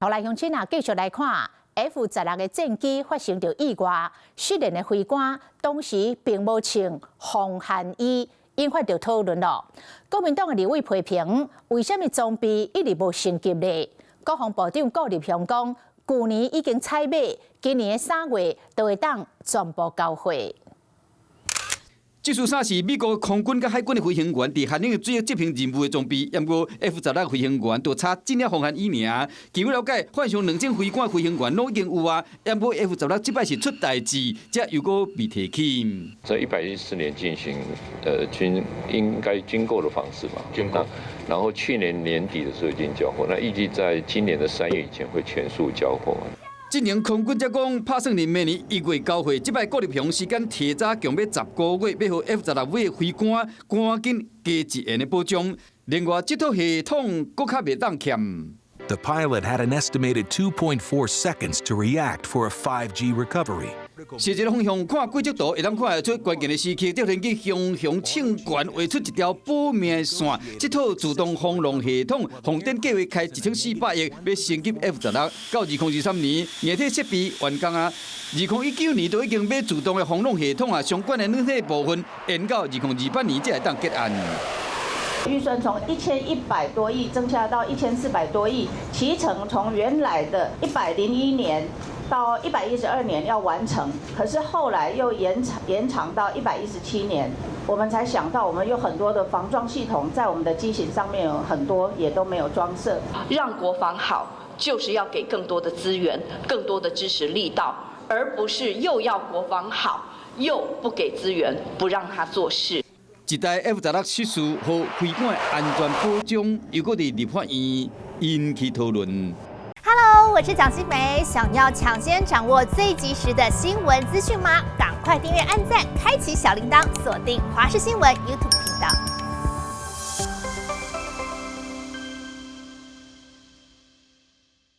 好來，鄉親啊，繼續來看 F-16的戰機發生著意外，失聯的飛官當時並無穿防寒衣，引發著討論咯。國民黨的立委批評，為啥物裝備一直無升級呢？國防部長顧立雄講，舊年已經採買，今年的3月就會當全部交貨。這束衫是美國空軍佮海軍的飛行員佇寒冷的水域執行任務的裝備，毋過 F-16飛行員就差這領防寒衣爾。據了解，換上兩種飛官飛行員攏已經有啊，毋過 F-16這擺是出代誌，才又閣被提起。在114年進行，軍應該軍購的方式嘛，軍購。然後去年年底的時候已經交貨，那預計在今年的3月以前會全數交貨。這年空軍才講拍算佇明年1月交貨，這擺顧立雄時間提早強欲10個月，欲予 F-16V的飛官趕緊加一緣的保障。另外，這套系統閣較袂當欠。 The pilot had an estimated 2.4 seconds to react for a 5G recovery. 實際方向看軌跡圖，會當看會出關鍵的時刻，直升機雄雄衝懸畫出一條保命的線。這套自動防浪系統，紅頂計劃開1400億，欲升級 F-16，到2023年硬體設備完工啊。2019年都已經買自動的防浪系統啊，相關的軟體部分，延到2028年才會當結案。預算從1100多億增加到1400多億，期程從原來的101年到112年要完成，可是後來又延長延長到117年，我們才想到我們有很多的防撞系統在我們的機型上面有很多也都沒有裝設。讓國防好，就是要給更多的資源、更多的支持力道，而不是又要國防好，又不給資源，不讓他做事。一台 F-16失事予飛官安全保障，又閣佇立法院引起討論。 Hello，我是蔣新梅，想要搶先掌握最及時的新聞資訊嗎？趕快訂閱、按讚、開啟小鈴鐺，鎖定華視新聞 YouTube 頻道。